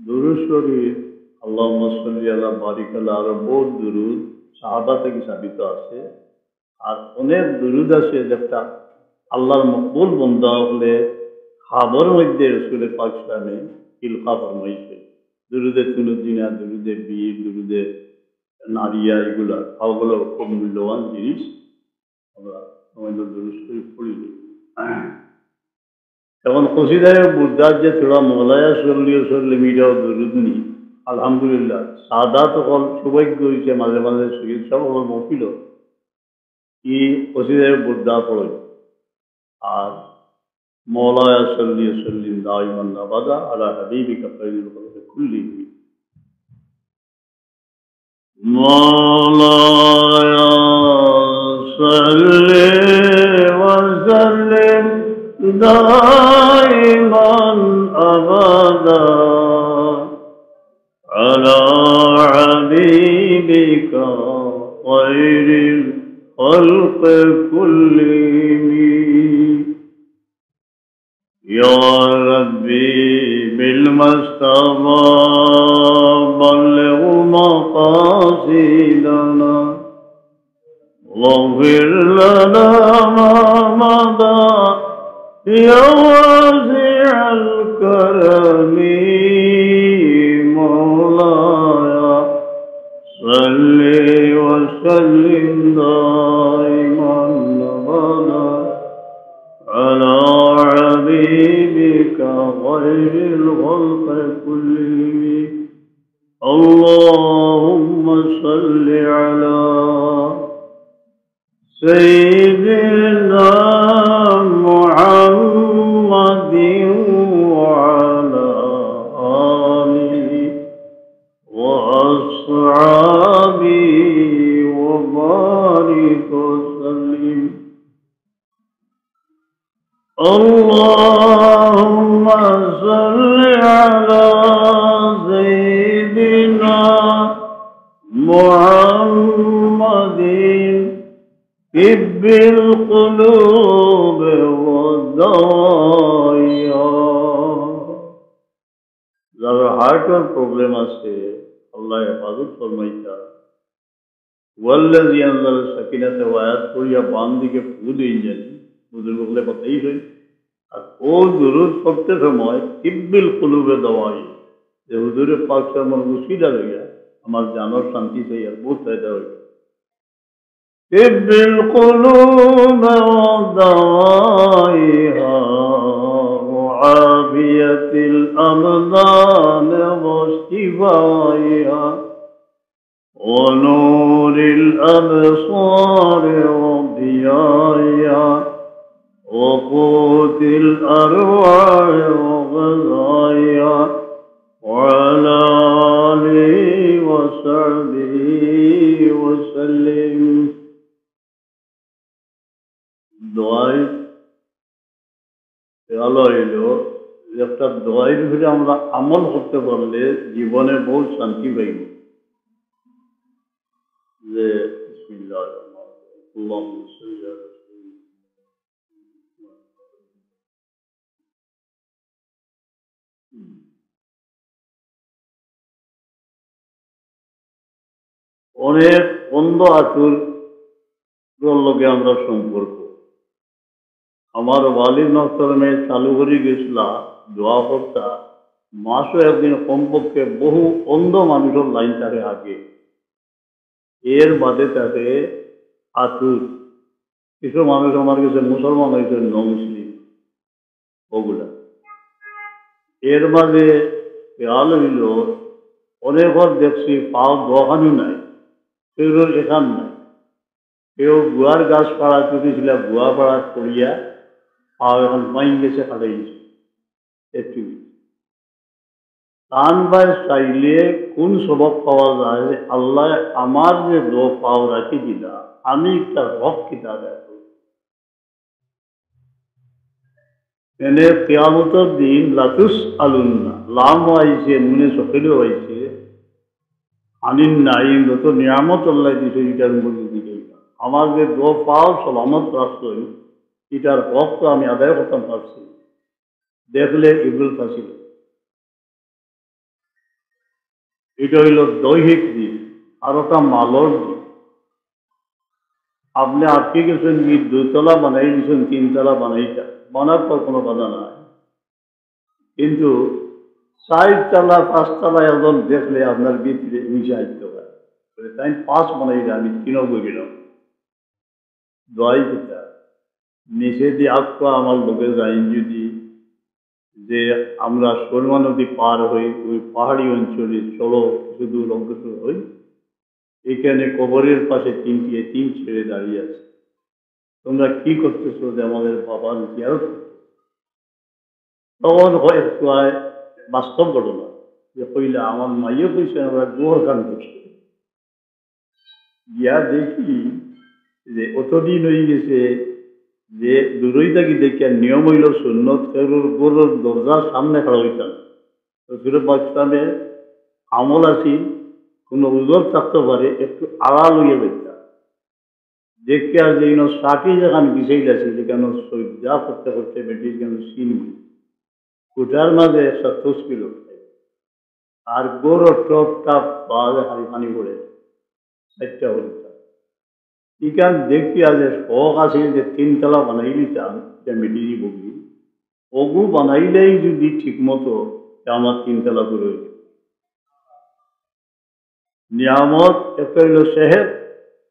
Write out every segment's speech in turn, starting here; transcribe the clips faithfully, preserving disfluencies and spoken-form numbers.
দুরুদ শরীফ, আল্লাহুম্মা সাল্লি আলা, বারিক আলা, আরো বহুত দুরুদ সাহাবা থাকি সাবিত আছে। আর অনেক দুরুদ আছে যেটা আল্লাহর মকবুল বন্দা অকলে খাবর মধ্যে রসুলে পাক সাল্লামে ইলকা ফরমাইছে। দুরুদে তুনুদ্দিনা, দুরুদে বীর, দুরুদে নারিয়া, এগুলা, অগুলো খুব মূল্যবান জিনিস। আমরা সামান্য দুরুদ শরীফ পড়ি। এখন কসিদায়ে বুর্দার যে থুড়া মওলায়া সাল্লি ওয়া সাল্লিম, ইটাও দুরুদ নি। আলহামদুলিল্লাহ, সাদাত অকল সৌভাগ্য অইছে মাঝে মাঝে সৈয়দ সাব অকলর মহফিলো ই কসিদায়ে বুর্দা পড়ে। আর মওলায়া সাল্লি ওয়া সাল্লিম দাইমান আবাদা আলা হাবিবিকা খাইরিল খালকি কুল্লিহিম। مولاي صل وسلم دائما أبدا على حبيبك خير الخلق كلهم. يا ربي بالمصطفى بلغ مقاصدنا واغفر لنا ما مضى يا واسع الكرم. مولاي صل وسلم دائما أبدا على حبيبك خير الخلق كلهم. اللهم صل على سيدنا محمد وعلى آله وأصحابه وبارك وسلم. اللهم صل على سيدنا محمد طب القلوب ودوائها. যারা হার্টর প্রবলেম আছে, আল্লাহ হেফাজত ফরমাইতা। والذي أنزل السكينة আয়াত পড়িয়া বাম দিকে ফু দেইন জানি, বুজুর্গ অকলে বাতাইছইন। আর অউ দুরুদ পড়তে সময় তিব্বিল কুলুবে দাওয়াই, যে হুজুরে পাক সাহেব আমার গুছিটা লইয়া আমার জানর শান্তি চাই আর বহুত ফায়দা অইল। طب القلوب ودوائها وعافية الأبدان واشتفائها ونور الأبصار وضيائها وقوت الأرواح وغذائها وعلى آله وصحبه وسلم. দোয়াই ভালা অইল, একটা দোয়াইর উপরে আমরা আমল করতে পারলে জীবনে বহুত শান্তি পাইব। যে বিসমিল্লাহির রহমানির রহিম, আল্লাহুম্মা সাল্লি আলা সাইয়্যিদিনা অনেক অন্ধ আতুরর লগে আমরা সম্পর্ক। আমার ওয়ালিদ মোহতরমে চালু করি গেছলা দোয়া করতা, মাসো একদিন কমপক্ষে বহু অন্ধ মানুষর লাইন থাকে আগে, এর বাদে থাকে আতুর। কিছু মানুষ আমার গেছে মুসলমান অইছে, ন মুসলিম, অগুলা। এর মাঝে খেয়াল অইল, অনেকর দেখছি পাও দুখানও নাই, কেউর এখান নাই। কেউ গুয়ার গাছ পাড়া চুটিছিলা, গুয়া পাড়া পড়িয়া পাও এখন মাইন গেছে, কাটাই গেছে। একটু তান ভাই চাইলে কোন সবক পাওয়া যায় যে আল্লাহ আমার যে দো পাও রাখি দিলা, আমি তার হক কিতা আদায় করব? এনে কিয়ামতর দিন লাতুস আলুন্না, লাম আইছে, নুনে সকিলও আইছে, আনিন নাইম, যত নিয়ামত আল্লাহ দিছে, ইটার মধ্যে দিকে আমার যে দো পাও সালামত রাখছইন, ইটার হক তো আমি আদায় করতাম পারছি। দেখলে ইবুল ফাসিল। ইটা অইলো দৈহিক দিক। আর ওটা মালর দিক। আপনে আটকি গেছেন কি দুতলা বানাই দিছেন, তিনতলা বানাইতা, বানার তো কোনো বাধা নাই। কিন্তু চাইরতলা, পাঁচতলা একজন দেখলে আপনার ভিতরে হিংসা আইতে পারে। বলে, "তাই পাঁচ বানাইলে আমি তিনও গেলাম।" দোয়াই কিতা? নিষেধে আক্কা আমার লগে যাইন যদি, যে আমরা সুরমা নদী পার হই, ওই পাহাড়ি অঞ্চলে চলো, কিছু দূর অগ্রসর হই। এখানে কবরের পাশে তিনটি এতিম ছেলে দাঁড়িয়ে আছে। তোমরা কি করতেছো যে আমাদের বাবার জিয়ারত করতেছো? তখন হয়, হয় বাস্তব ঘটনা, যে কইলা, "আমার মাইয়ে কইছে আমরা গোয়ার কান করছি।" গিয়া দেখি যে অতদিন হয়ে গেছে যে দূরই থাকি দেখিয়া নিয়ম হইল সুন্নত কেউর ঘরর দরজার সামনে খাড়া হইতাম। রসুল পাক সাল্লামের আমল আছিল, কোনো উজর থাকতে পারে, একটু আড়াল হইয়া যাইতাম। দেখিয়া যে ইনো সাথী যেখান বিছাইল আছিল, এখানে সজ্জা করতে করতে বেটির কেন সিন হইল। কোঠার মাঝে একটা তসবি লটকাই। আর গরু টপ টাপ বাজে খালি পানি পড়ে, চারটা হইল। ইখান দেখিয়া যে শখ আছিল যে তিনতলা বানাই দিতাম, যে মিটিরি বগি, ওগু বানাইলেই যদি ঠিক মতো, তে আমার তিনতলা করে হইল। নিয়ামত একটা হইল সেহেত,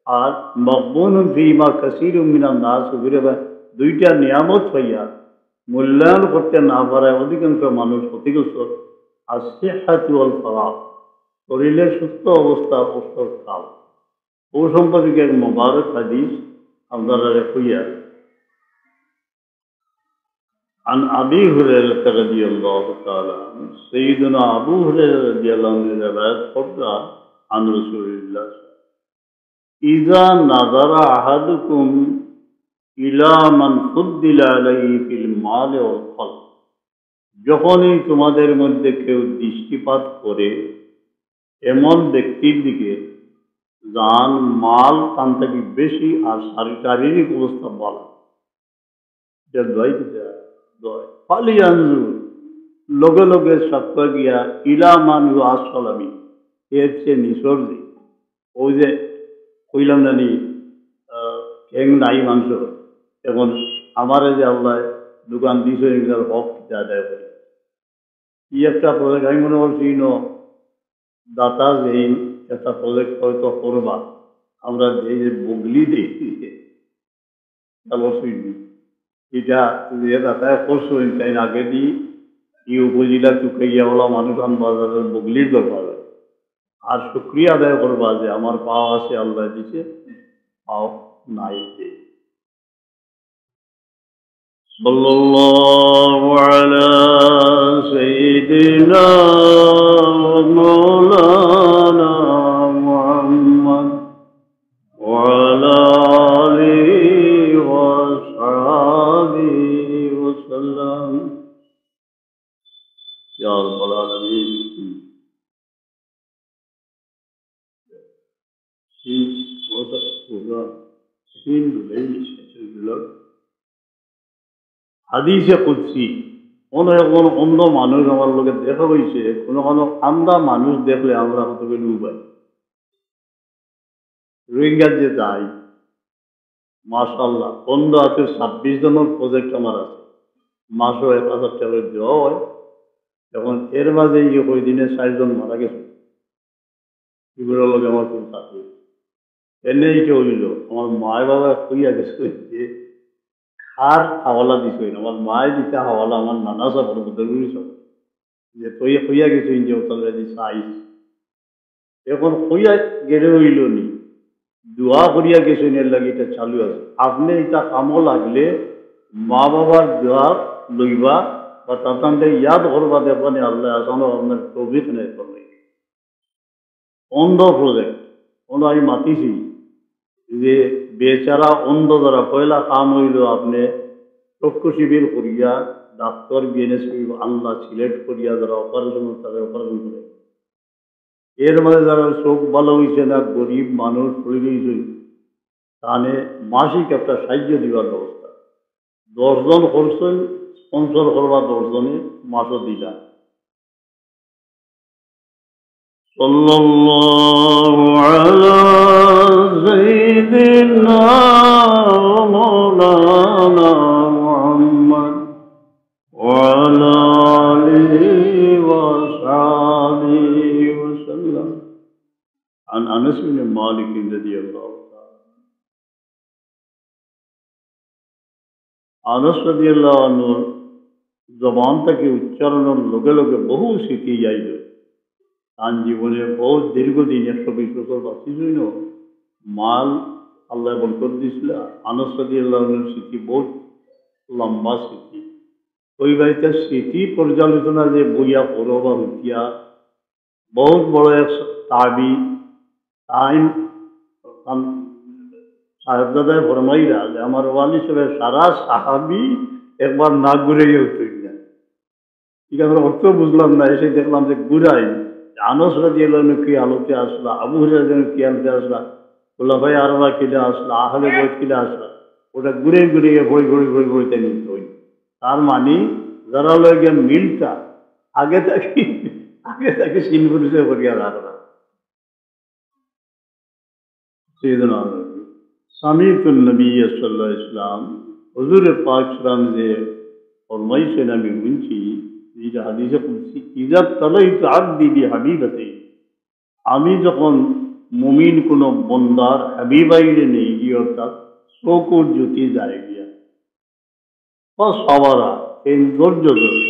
আর মাগবুনুন ফিহিমা কাসীরুম মিনান নাস, ফিরে বা দুইটা নিয়ামত পাইয়া মূল্যায়ন করতে না পারায় অধিকাংশ মানুষ ক্ষতিগ্রস্ত। আর সিহহাতু ওয়াল ফারাগ, শরীরের সুস্থ অবস্থা, অবসর কাল। ও সম্পর্কে এক মোবারক হাদিস আপনারা কইয়া। عن أبي هريرة رضي الله تعالى عنه، سيدنا أبو هريرة رضي الله عنه روايت কররা عن رسول الله، إذا نظر أحدكم إلى من فضل عليه في المال والخلق، যখনই তোমাদের মধ্যে কেউ দৃষ্টিপাত করে এমন ব্যক্তির দিকে, যান মাল তান থাকি বেশি আর শারী-, শারীরিক অবস্থা ভালো, এটা দোয়াই দিতে হয়, দোয়াই। ফালিয়ানজুর, লগে লগে সাক্ষ্য গিয়া, ইলা মান হুয়া আসফালা মিনহু, এর চেয়ে নিচর যে, ওই যে কইলাম না নি, আহ, ঠেং নাই মানষর, এখন আমারে যে আল্লাহ দোকান দিছে, এগুলার হক কিতা আদায় করে। এই একটা প্রজেক্ট আমি মনে করছি, ইনো দাতা যেই একটা প্রজেক্ট হয়তো করবা, আমরা এই যে বগলি দিই, খেয়াল করছি নি? এটা যে দাতায় করছো, তাই আগে দি এই উপজেলা চুকাইয়া ওলা মানুষ আন বাজারের বগলির দরকার। আর শুক্রিয়া আদায় করবা যে আমার পাও আছে, আল্লাহ দিছে, পাও নাই। صلى الله على سيدنا ومولانا محمد وعلى آله وأصحابه وسلم. يا رب العالمين. সিন, ওটা পুরা সিন ধুলেই শেষ হয়ে গেল। হাদিসে কুদসি, কোনো একজন অন্ধ মানুষ আমার লগে দেখা হইছে, কোনো কোনো আন্ধা মানুষ দেখলে আমরা কত বেশি উবাই। রোহিঙ্গার যে দায়, মাশাআল্লাহ, পনেরো আছে, ছাব্বিশ জনের প্রজেক্ট আমার আছে, মাসও এক হাজার টাকা করে দেওয়া হয়। এখন এর মাঝে এই যে কয়দিনে চারজন মারা গেছে, এগুলোর লগে আমার খুব কাছে। এনে এটা হইল, আমার মায় বাবা কইয়া গেছে যে কার হাওলা দিছে না, আমার মায় দিতে হাওলা আমার নানা সব বুঝতে সব, যে তুই কইয়া গেছে যে ওটার কাছে চাইস। এখন কইয়া গেলে হইল নি, দোয়া করিয়া গেছেন, এর লাগি এটা চালু আছে। আপনি এটা কামো লাগলে মা বাবার দোয়া লইবা বা তাতানরে ইয়াদ করবা, দেখবা নি আল্লাহ আসানো আপনার তৌফিক নেই করবে। অন্ধ প্রজেক্ট, অন্ধ আমি মাতিছি যে বেচারা অন্ধ যারা, পয়লা কাম হইল আপনি চক্ষু শিবির করিয়া ডাক্তার বিএনএস আল্লাহ সিলেক্ট করিয়া যারা অপারেশন, তারা অপারেশন করে। এর মাঝে যারা চোখ ভালো হইছে না, গরিব মানুষ পড়ে রইছে, তাহলে মাসিক একটা সাহায্য দিবার ব্যবস্থা। দশ জন করছেন, স্পন্সর করবা দশ জনে, মাসও দিলা। صلى الله على سيدنا ومولانا محمد وعلى آله وأصحابه وسلم. عن أنس بن مالك رضي الله تعالى. আনাস রাদিয়াল্লাহু আনহুর জবান থাকি উচ্চারণর লগে লগে বহু স্মৃতি যাইল। তান জীবনে বহুত দীর্ঘদিন, একশো বিশ বছর বাঁচিছইন। মাল আল্লায় বরকত দিছলা। আনাস রাদিয়াল্লাহু আনহুর স্মৃতি বহুত লম্বা স্মৃতি। ওই বাড়িতে স্মৃতি পর্যালোচনা যে বইয়া পড়ো বা হুতিয়া, বহুত বড় এক তাবি, তাইন, তান সাহেবজাদায় ফরমাইরা যে আমার ওয়ালি সাহেব সারা সাহাবি একবার না ঘুরাইয়া উঠইন না। ঠিক আছে, অর্থ বুঝলাম না, এসে দেখলাম যে ঘুরাই, আনাস রাদিয়াল্লাহু আনহু কি হালতে আসলা, আবু হুরায়রা কি হালতে আসলা, খুলাফায়ে আরবা কিলা আসলা, আহলে বাইত কিলা আসলা, ওটা ঘুরে ঘুরে গিয়ে ঘুরে ঘুরে ঘুরে ঘুরে তাই নিতে হইল। তার মানে যারা লয় গিয়া মিলটা আগে থাকি, আগে থাকি সিন পরিচয় করিয়া রাখলা। سيدنا النبي. سمعت النبي صلى الله عليه وسلم, হুজুরে পাক সাল্লাম যে ফরমাইছেন আমি শুনছি, যেটা হাদিসে কুদসি, إذا ابتليت عبدي بحبيبتي, আমি যখন মুমিন কোনো বন্দার হাবিবাইরে নেই গিয়ে, অর্থাৎ চকুর জ্যোতি যায় গিয়া, فصبر, এই ধৈর্য ধরে,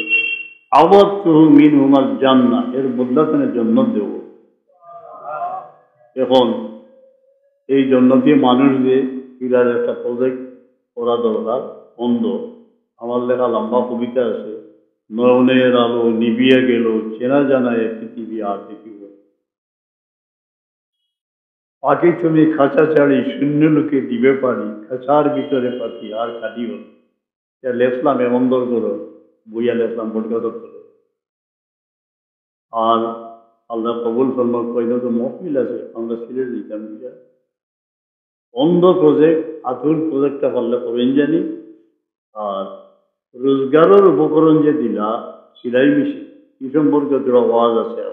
عوضته منهما الجنة, এর বদলা তানে জন্নত দেব। এখন এই জন্নতি মানুষ যে, এরার একটা প্রজেক্ট করা দরকার। অন্ধ, আমার লেখা লম্বা কবিতা আছে, নয়নের আলো নিবিয়া গেল, চেনা জানা এক পৃথিবী আর দেখিব। পাখি তুমি খাঁচা ছাড়ি শূন্য লোকে দিবে পাড়ি, খাঁচার ভিতরে পাখি আর খালি হল। ইটা লেখলাম এমন দর করো, বইয়া লেখলাম বটগাছ দপ্তরে। আর আল্লাহ কবুল ফরমাক, কয়দিন তো মহফিল আছে, আমরা সিলেট দিতাম গিয়া। অন্ধ প্রজেক্ট, আতুর প্রজেক্টটা পারলে করইন জানি। আর রোজগারর উপকরণ যে দিলা, সেলাই মেশিন, ই সম্পর্কে থুড়া ওয়াজ আছে।